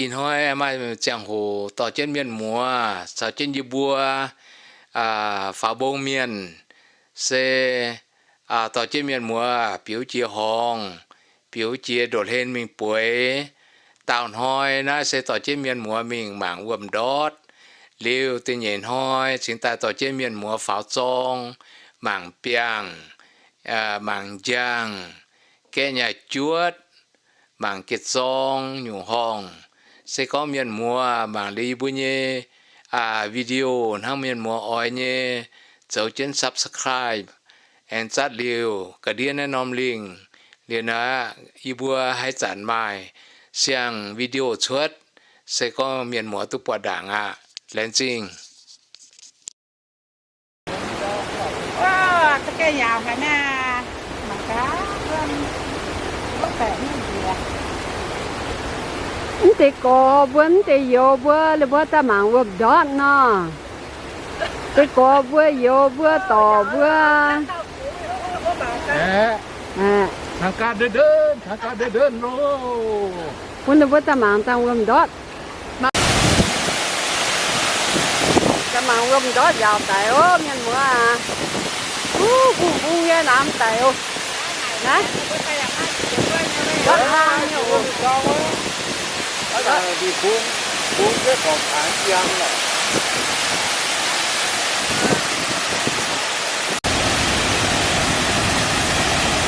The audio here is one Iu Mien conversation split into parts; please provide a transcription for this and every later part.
Ih hnoi maaih ziangh hoc dorh jienv mienh muoz caux jienv yie mbuo faaux mbong mienh, se dorh jienv mienh muoz biux jiex horngz, biux jiex ndoqv hlen mingh bueix. Daauh hnoi naaiv se dorh jienv mienh muoz mingh mangc wuom ndortv. Liuz da'nyeic hnoi cingx daaih dorh jienv mienh muoz faaux zorng, mangc biangh, mangc njang, gaeqv nyaaih juotv, mangc geh zorng nyungc horngh. Se gorngv mienh muoz mangc liuz yie mbuo nyei video hnangv mienh muoz oix nyei, zoux jienv subscribe, aengx zatv liuz ga'ndiev naaiv norm lingh. Liuz naaiv yie mbuo haaix zanc maaih siang video cuotv, se gorngv mienh muoz duqv buatc ndaangc aqv. Laengz zingh. Mv deix gorx mbuo, mv deix youz mbuo, ninh mbuo daaih mangc wuom ndortv nor. Deix gorx mbuo, youz mbuo, dorc mbuo. Bun ninh mbuo daaih mangc dangh wuom ndortv. Daaih mangc wuom ndortv njaaux daic oc, mienh muoz aac. Huv, mbungh mbungh nyei namx daic oc. Naaiv, ndortv hlang nyei oc.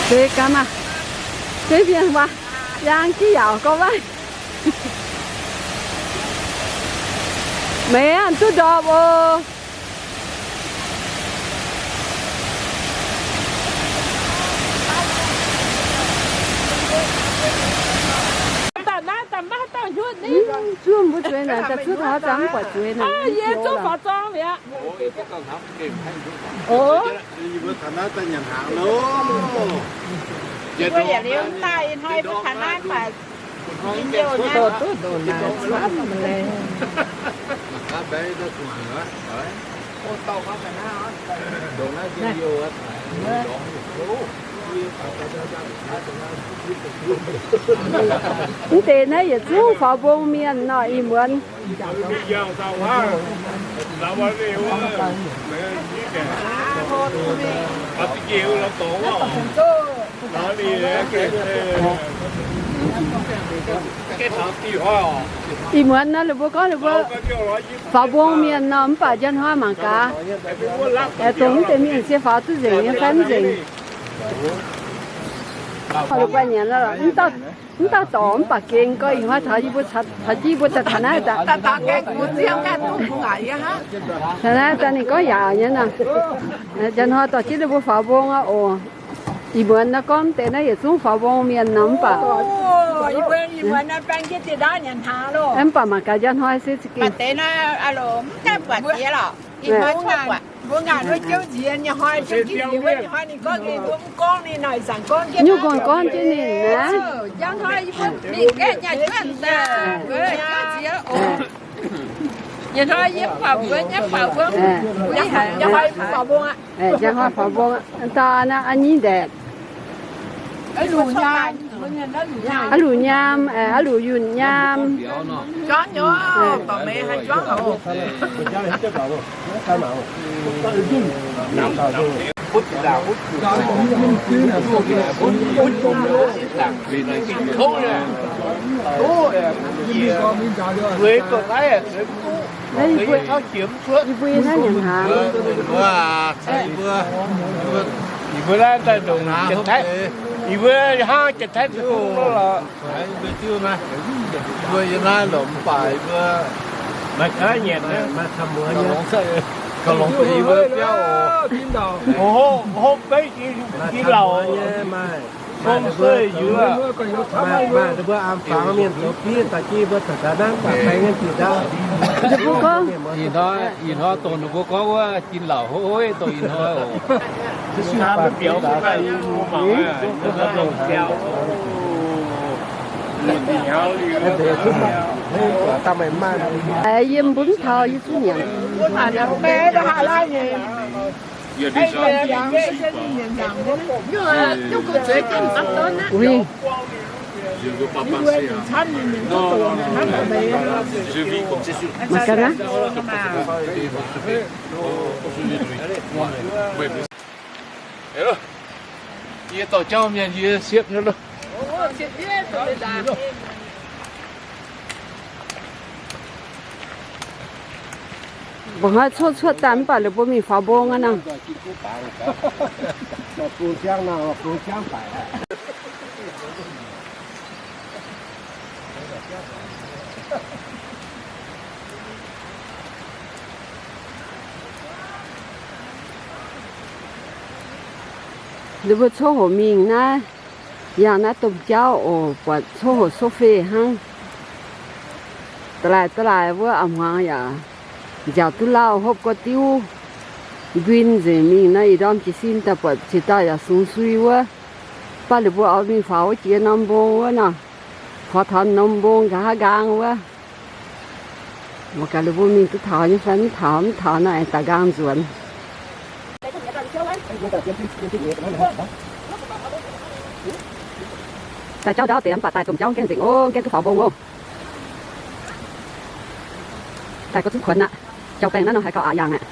Zeix gaax maah! Zeix mienh waac, yangh jienv yaauc gorngv waac. Meih aeqv, duqv ndorpc oc. Zuov mbuo zueiz naaic, daaih zuov taux haaix zanc mv buatc zueiz naaic. Mv deix naaiv yietc zungv faaux mbong mienh nor, ih muonz. Ih muonz nor, ninh mbuo gorngv ninh mbuo faaux mbong mienh nor, mv baac njang hnoi mangc gaax, aengx dongh mv deix mienh se faaux duqv nzengc nyei fai mv nzengc. Mv dauh dorc mv baac gengh gorngv ih hnoi taux yie mbuo, taux yie mbuo taux naaiv daaih, taux naaiv daaih ninh gorngv yaac nyei nor, njang hnoi dorh jienv ninh mbuo faaux mbong aqv oc. Ih muonz nor gorngv deix naaiv yietc zungv faaux mbong mienh nor mv baac, mv baac mangc gaax njang hnoi se za'gengh nyungc gorn gorn jienv ninh naaiv. Njang hnoi faaux mbong, dauh naaiv a'nyeiv ndaeqc. A'luc nyaam, a'luc yunh nyaam. Yie mbuo naaiv nyanc hnaangx. Yie mbuo, yie mbuo naaiv daaih ndongc, yie mbuo hnangv Janx-Taiv Deic-Bung lorqc. Yie mbuo yie naaiv lorqc mv baac yie mbuo maaih gaax nyanc, maaih camv muonz nyei. Gauh longx deix yie mbuo biauv oc. Hopv beiv jiex lauc nyei maaih. Maaih ninh mbuo aam fangx mienh zoux bieiv daaih jienv yie mbuo taux gaax naaiv baac baeng nyei bieqc ndaauv. Ih hnoi, ih hnoi dongh ninh mbuo gorngv wuov jin lauc hov hov dongh ih hnoi oc. Yie mbuo mv taux, yie zuqv nyanc. Uix. Je veux pas passer, hein. Non, non, non, non. Je vis comme ça. Mangc gaax naaiv. Yie dorh jauv mienh yie siepv nyei loh. Mbuo hnoi cuotv cuotv daaih mv baac ninh mbuo mingh faaux mbong aqv nor. Ninh mbuo coqv hoc mingh naaiv, yangh naaiv domh jauv oc, buatc coqv hoc soqv fei hnangv. Da'laaih da'laaih wuov a'hnoi hmuangx yaac nziaauc duqv lauh hopv gorx diuv, mbuin nzengc mingh nor. Ih ndorm jiez sin daaih buatc ziex dauh yaac sungx sui wuov. Mv baac ninh mbuo oix mingh faaux wuov jiex norm mbong wuov nor, faaux taux norm mbong nqa'haav nqaang wuov. Mangc gaax ninh mbuo mingh duqv taux nyei fai mv taux. Mv taux nor aengx daaih nqaang nzuonx. Daaih jauv ndaauv deix mv baac daaih domh jauv gaengh nzengc oc, gaengh duqv faaux mbong oc. Daaih gorngv zungv kuonx aqv. Jauv-baengh naaiv nor haiz gauh aqc yaangh aqv.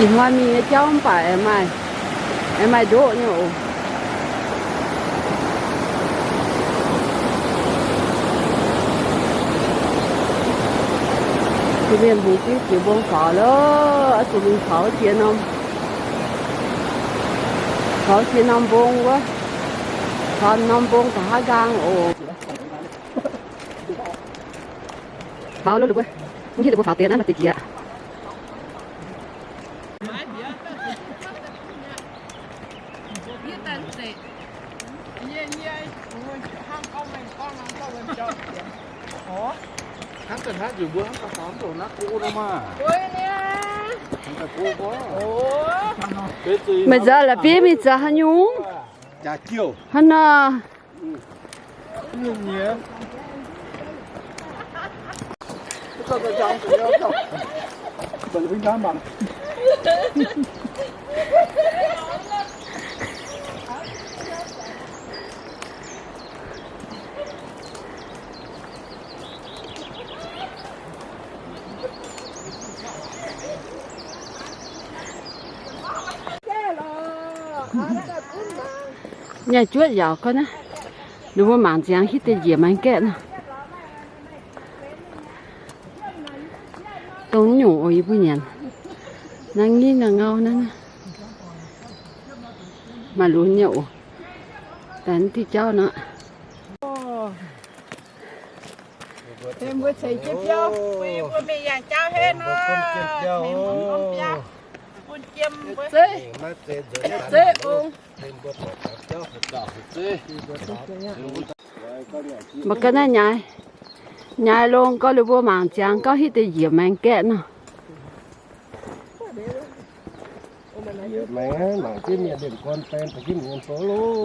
Ih hnoi mingh nyei jauv mv baac aengx maaih, aengx maaih ndoqv nyei oc. Mienh hungx diuv jiex mbong faaux loh, oix zuqc mingh faaux jiex norm, faaux jiex norm mbong wuov, faaux norm mbong nqa'haav nqaang oc. Faaux loh, mv hiuv duqv mbuo faaux deix naaiv maaih deix jiex. Meih nzauh la'bieiv mingh zoux haaix nyungc? Hnangv nor. Nyaah juotv yaauc gorngv naaiv, ninh mbuo mangc ziangx hitv deix njiec maengx gaeqv nor. Dongh nyungc oc, yie mbuo nyanc. Naaiv nginh naaiv ngau naaiv, maaih lunx nyei oc. Daaih diuh jauv nor. Mbuo ceix jienv biauv, mbuo mingh yangh jauv henv nor, mingh norm biauv, bun jiem mbuo. Mbuo ga'naaiv nyaaiv, nyaaiv longx gorngv ninh mbuo mangc ziangx gorngv hitv deix njiec maengx gaeqv nor.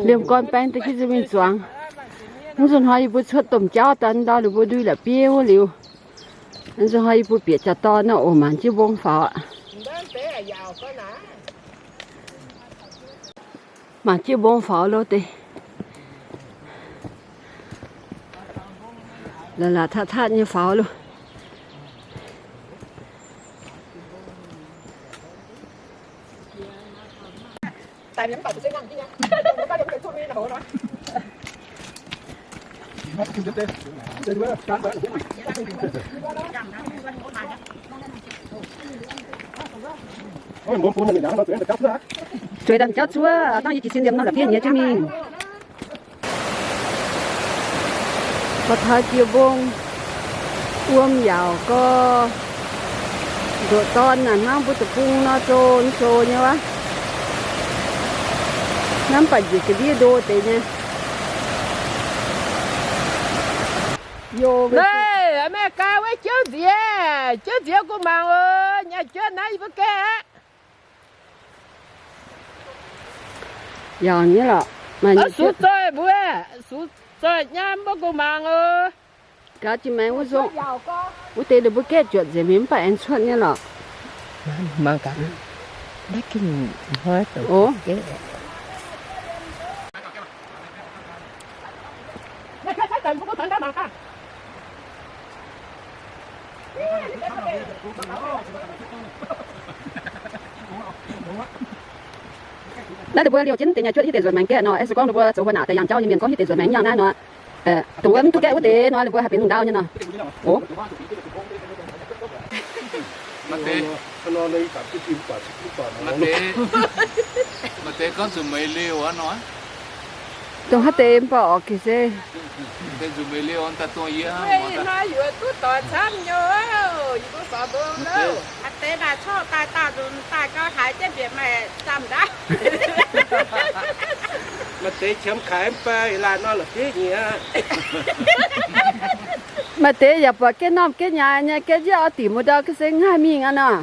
Liemh gorn baeng da'gitv nzunc mingh zuangx. Mv nzunc hnoi yie mbuo cuotv domh jauv daaih ndau ninh mbuo ndui la'bieiv wuov liuz, mv nzunc hnoi yie mbuo bieqc jaax-dorn nor oc, mangc jienv mbong faaux aqv. Mangc jienv mbong faaux loh deix. La'latc tatv-tatv nyei faaux loh. Zueiz ndaamv jauv zuov, dangh yie jiez sin liemh nor la'bieiv nyiex jienv mingh. Baac taux jiex mbong, wuom yaauc gorx, ndoqc dorn naaic hnangv mbuo deic-bung nor zoux zoux nyei wuov. Hnamv baac njiec ga'ndiev ndo deix nyei. Naaiv America wuov jauv nziex, jauv nziex gu'nguaaic mangc oc, nyaah juotv naaiv yie mbuo gaeqv aqv. Yaac nyei lorqc. Sux zoih mbuo, sux zoih nyei mbuo gu'nguaaic mangc oc. Gaax jiex maengx wuov nzungh, wuov deix ninh mbuo gaeqv juotc nzengc mingh mv baac aengx cuotv nyei lorqc. Mangc gaax, naaiv gengh hnoi dongh o. Naaiv ninh mbuo liouh jienv deix nyei cuotv hiuv deix nzuonx maengx gaeqv nor, se gorngv ninh mbuo zoux hoic naaic daaih yangh jauv nyei mienh gorngv hiuv deix nzuonx maengx yangh naaiv nor, dongh wuov mv duqv gaeqv wuov deix nor, ninh mbuo haih benx lungh ndau nyei nor. O. Maaih deix, maaih deix, maaih deix gorngv nzunc meix liouh aqv nor. Dongh haaix deix mv baac orqc ga'sie. Deix nzunc meix liouh daaih dongh yie hnoi yuoqc duqv doic camv nyei, yie duqv sorc mbong loh. Maaih deix naaic corc daaih daauh nzunc daaih gau haiz jienv mbietc maaih zamh ndaauv. Maaih deix qiemx kaaix mv baac ih laanh nor la'bieiv nyieqc. Maaih deix yaac buatc geh normh geh nyaai nyei, geh njiec oix dingc muoz-ndau ga'sie ngaih mingh aqv nor.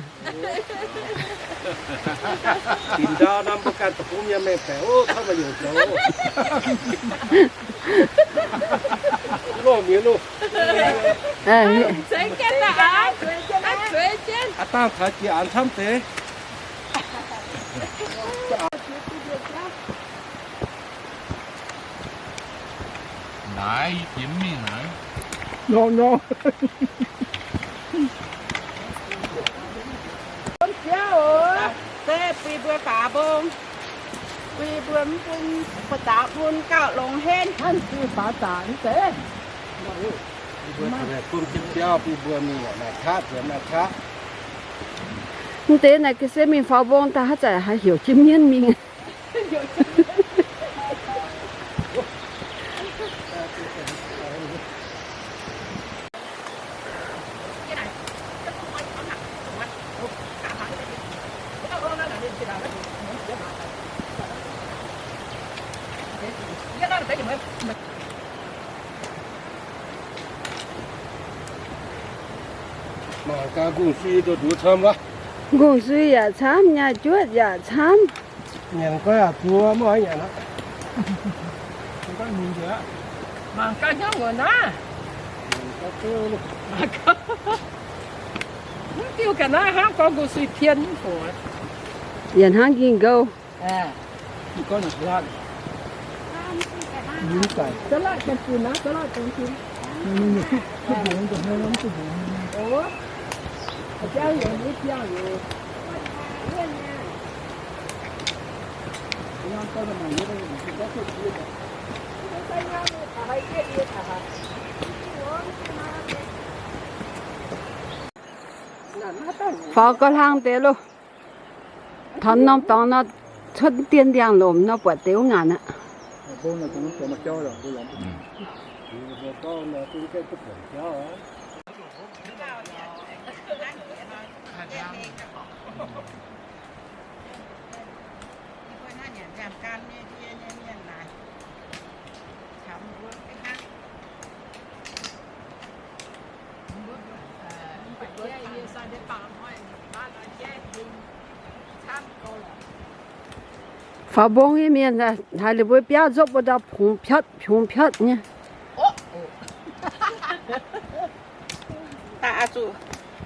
Dingc ndau nor mbuo ganh deic-bung nyei mengh baeqc, o, tov maaih yungz zoux. Loh mienh loh. Aa, dangh taux jiex aanx camv deix. Naaiv jiex mv mingh naaiv. Nor, nor. Bun biauv oc, se bui mbuo faaux mbong, bui mbuo mv bun, ba'zaax bun gauh longx henv. Hnangv bui faaux zaqc mv zeiz. Bun jienv biauv bun mbuo mingh maaih qaqv, maaih qaqv. Mv deix naaic ga'sie mingh faaux mbong daaih haaix zanc haaix heuc jienv mienv mingh. Mangc gaax, ngongh sui duqv camv wuov. Ngongh sui yaac camv, nyaai juotv yaac camv. Nyanc goiv yaac zuov, mv oix nyanc aqv. Mangc gaax hnyouv muonc naaiv. Mv diuh ga'naaiv hnangv gorngv ngongh sui pien mv fungc. Yaac hnangv ging gouv. Faaux gauh hlang deix loh. Taux norm dorngx nor, cuotv dien ndiangx-lomc nor buatc deix wuov ngaanc aqv. Faaux mbong nyei mienh haiz ninh mbuo biauv nzopv mbuo ndau pungx piotv, pungx piotv nyei. Daaih oix zuqc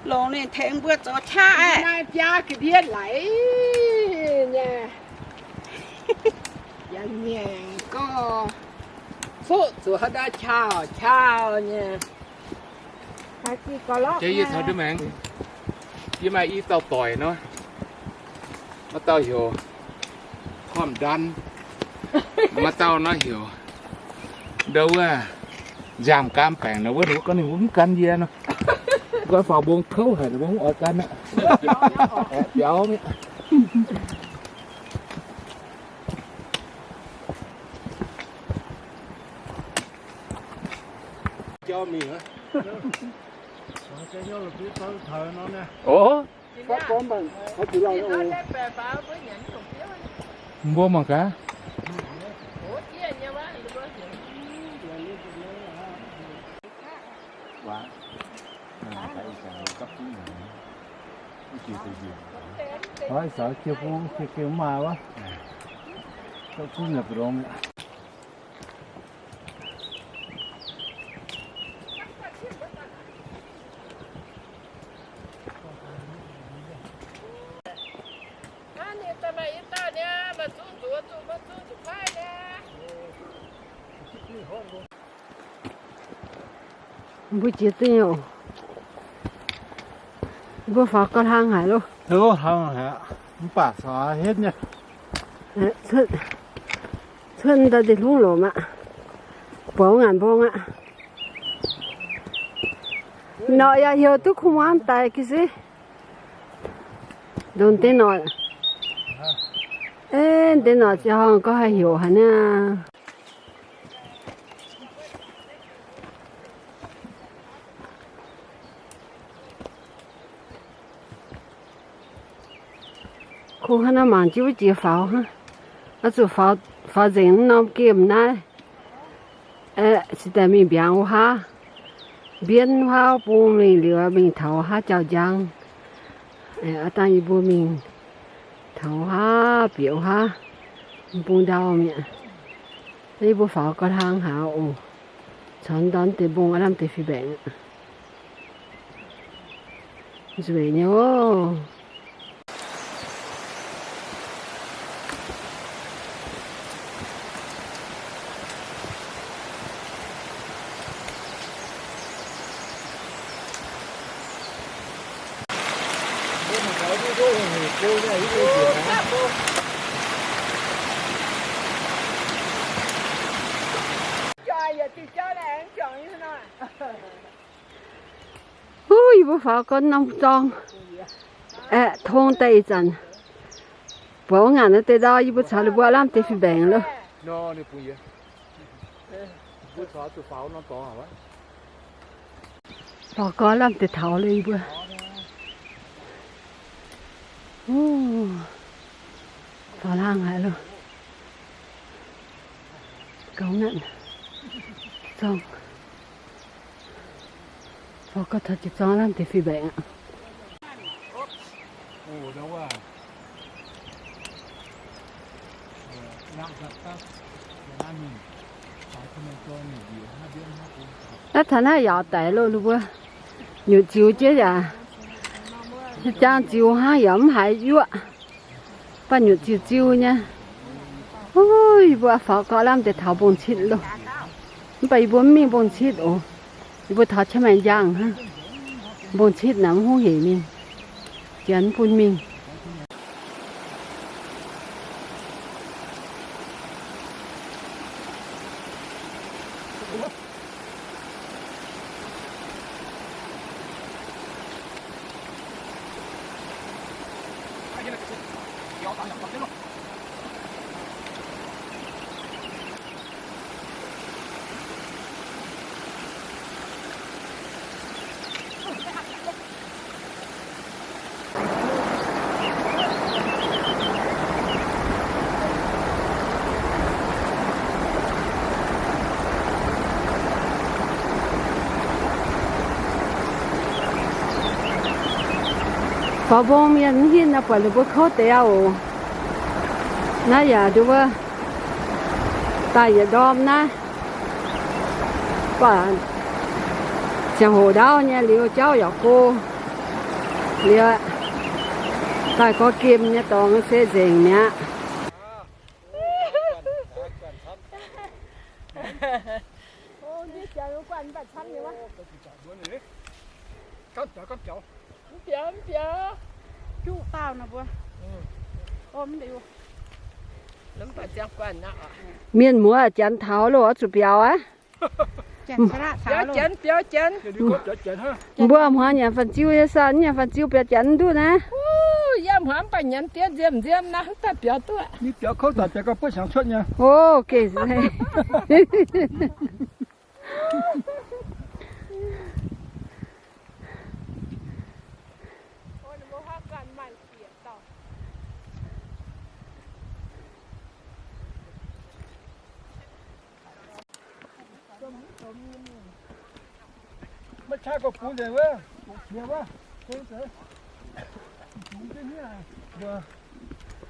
longc ninh tengx mbuo zoux qaqv aqv. Naaiv biaa ga'ndiev laic nyei. Yaac nyaengc gorx, fuqv zuqc haaix ndau qauh qauh nyei. Jiex yie caux ndiev maengx, yie maaih i dauh doic nor, maaih dauh heuc Hormh Ndan, maaih dauh nor heuc ndau wuov Nziaamv Gaam Baengc nor, wuov ninh mbuo gorngv ninh mbuo mv gan yie nor. Nqoi faaux mbong kouv haic, ninh mbuo mv oix gan aqv. Biaux mi'aqv. Mbuo mangc gaax. Ih saux jiex bung jiex gengh maaih wuov. Gapv gunv yaac longx mi'aqv. Mbuo jiex duqv nyei oc. Mbuo faaux gauh hlang haic loh. Hlang haic, mv baac corc henv nyei. Cuotv ndau deix hlungv lomc aqv. Buatc wuov ngaanc mbong aqv. Norqc yaac heuc duqv kuv muangv daic ga'sic. Ndongc deix norqc. Ei, deix norqc ziangh horngh gorngv haih heuc haic niaa. Kungx hnangv naaiv mangc jienv wuov jiex faaux hnangv. Oix zuqc faaux, faaux nzengc norm gemh naaiv. Aeqv, cingx daaih mingh mbiaangx wuov haav, mbienv wuov haav bung mingh liuz, mingh taux wuov haav jauv-njang. Aeqv, aav dangh yie mbuo mingh taux wuov haav, bieqc wuov haav, bung ndau mi'aqv. Yie mbuo faaux gauh hlang haic oc. Caux ndau deix mbong aav lamh deix fih mbaengc aqv. Nzueic nyei oc. Huv, yie mbuo faaux gauh norm zorng. Aeqv, tong daaih ih zanc. Buatc wuov ngaanc naaiv deix ndau, yie mbuo caux ninh mbuo aav lamh deix fih mbaengc loh. Faaux gauh lamh deix taux loh yie mbuo. Faaux laangh haic loh. Gauh ngaanc. Zorng. Faaux gauh taux jiex zorng lamh deix fih mbaengc aqv. Naaiv taux naaiv yaauc daic loh, ninh mbuo nyutc ziux jienv yaac, jang ziux hnangv yaac mv haiz yuoqv, baac nyutc ziux ziux nyei. Yie mbuo faaux gauh lamh deix taux mbong-citv loh. Mv baac yie mbuo mv mingh mbong-citv oc. Yie mbuo taux qiex maengh njang hnangv. Mbong-citv naaic mv huv hec mingh, janx mv bun mingh. Faaux mbong mienh mv hinv naaiv buatc ninh mbuo kouv deix aqv oc. Naaiv yaac nduov daaih yietc ndorm naaiv, baac ziangh hoc ndaauv nyei liuz jauv yaac go liuz, daaih gorx gemh nyei dorngx se nzengc mi'aqv. Mienh muoz janx taux loh, oix zuqc biaux aqv. Mbuo hmuangx nyanc fan-ziu nyei, san nyanc fan-ziu biaux janx mv duqv naaiv. Yie hmuangx mv baac nyanc diev nziem nziem naaiv, mv daaih biaux duqv. O, gengh se. Maiv qaqv gorngv bungx nzengc wuov, bungx qiex wuov, bungx nzengc. Bungx jienv hniev, mbuo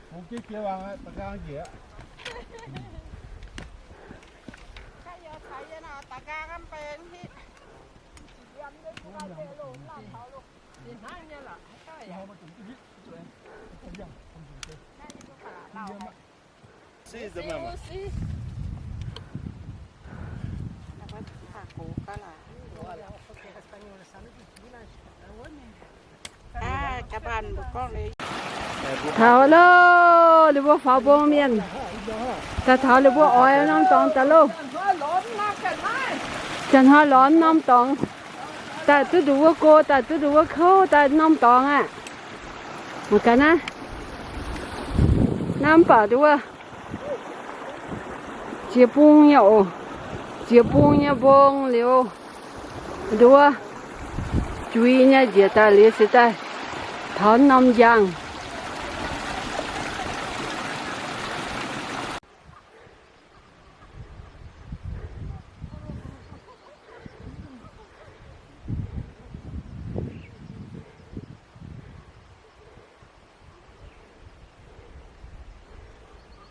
bungx jienv jiex wangc aqv, da'nqaang njiec aqv. Taux loh, ninh mbuo faaux mbong mienh, daaih taux ninh mbuo oix norm dorngx daaih loh. Janx-hnoi lorz norm dorngx daaih duqv nduqc wuov go, daaih duqv nduqc wuov kouv, daaih norm dorngx aqv. Mangc gaax naaiv, naaiv mv baac nduqc wuov jiex bung nyei oc. Jiex bung nyei mbong liuz, nduqc wuov juiz nyei njiec daaih liuz se daaih taux norm njang.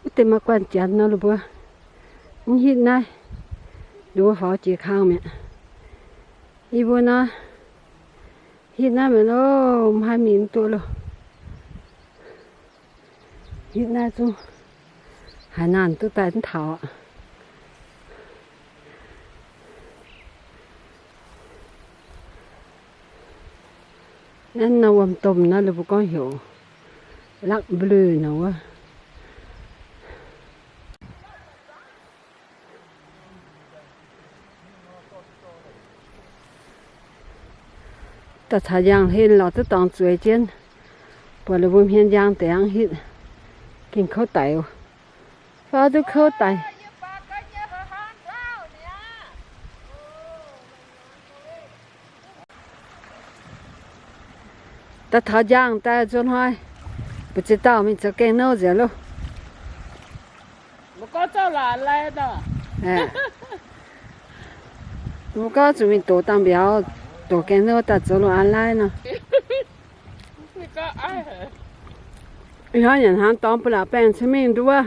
Wuov deix maaih guanh janx nor, ninh mbuo mv hitv naaiv, ninh mbuo faaux jiex kang mi'aqv. Yie mbuo nor hitv naaiv mi'aqv loh, mv haih mingh duqv loh. Hitv naaiv zungv haaix naanc duqv daaih mv taux aqv. Naaiv norm wuom-domh naaiv, ninh mbuo gorngv heuc lakv mblø nor wuov. Daaih caux njang hlen lorz duqv dorngx zueiz jienv, buatc ninh mbuo hmien njang deix hnangv hitv, gengh kouv daic oc. Faaux duqv kouv daic. Daaih taux njang daaih nzuonx hnoi, mbu'ziex dauh mingh zoux gaengh nouv nzengc loh. Mbuo gorngv zuqc mingh doqc dangh mbiauz, doqc gaengh nouv daaih zoux lungh aanx laaiv nor. Ih hnoi nyanc hnaangx dorngx ba'laqc baengh cin mingh nduov.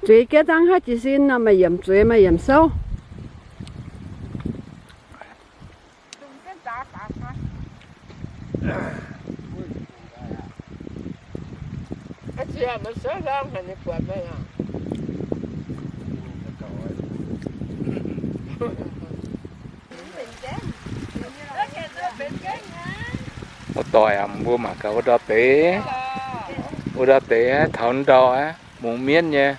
Zueiz jienv dangh haaix jiez sin nor, maaih yiemc zueiz maaih yiemc souv. Wuov doic aac, mbuo mangc gaax wuov ndau deix, wuov ndau deix taux ndau aqv, mungz mienv nyei.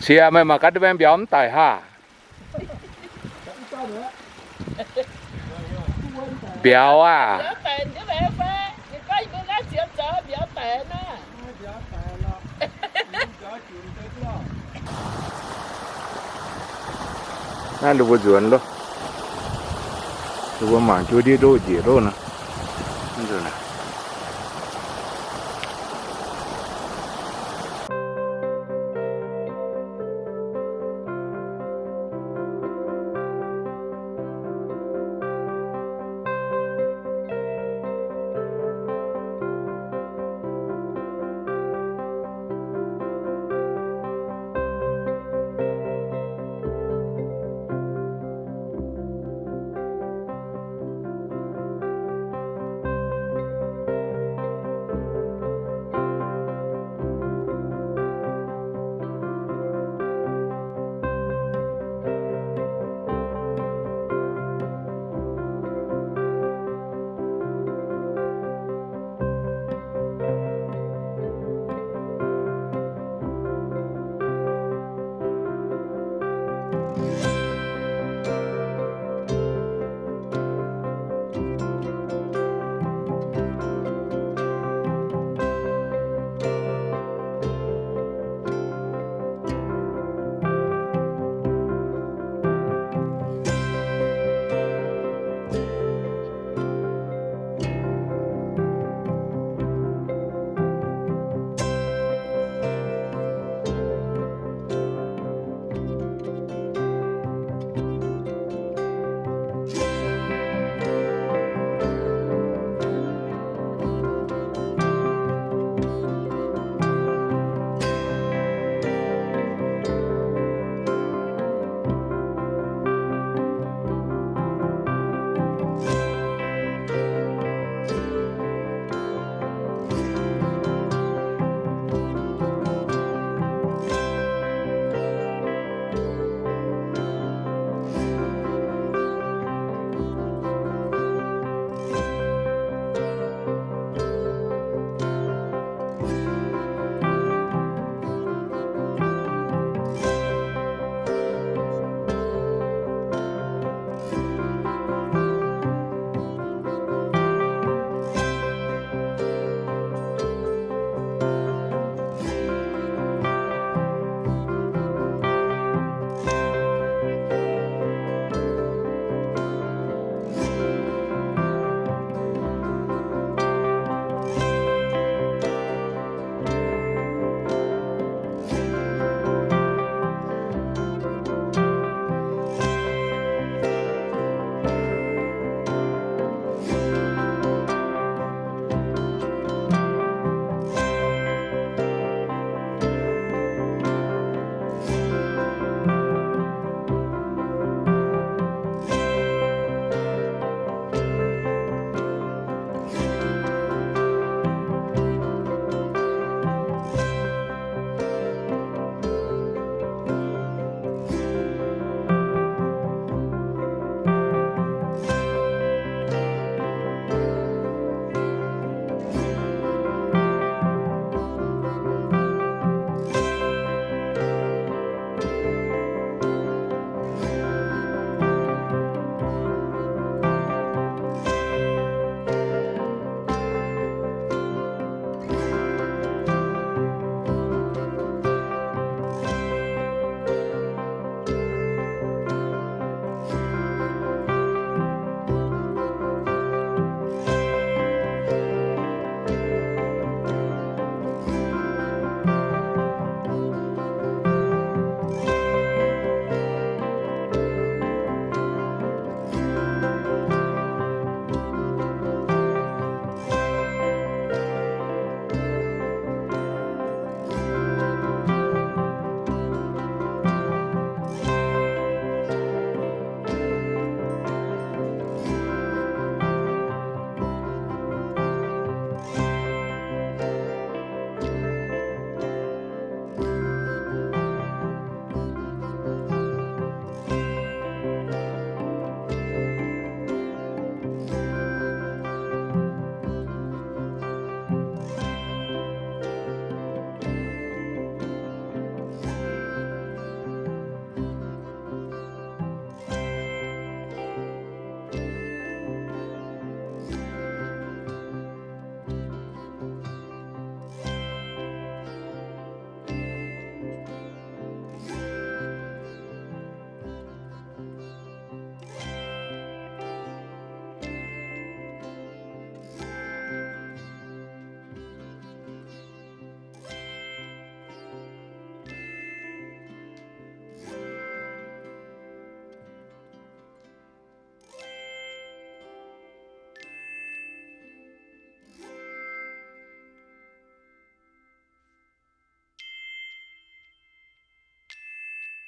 Cie meih mangc gaax, ndau baeng mbiauz mv daic haah? Mbiauz aah! Naaiv ninh mbuo nzuonx loh. Ninh mbuo mangc jienv ndiev ndoqv njiec loh nor.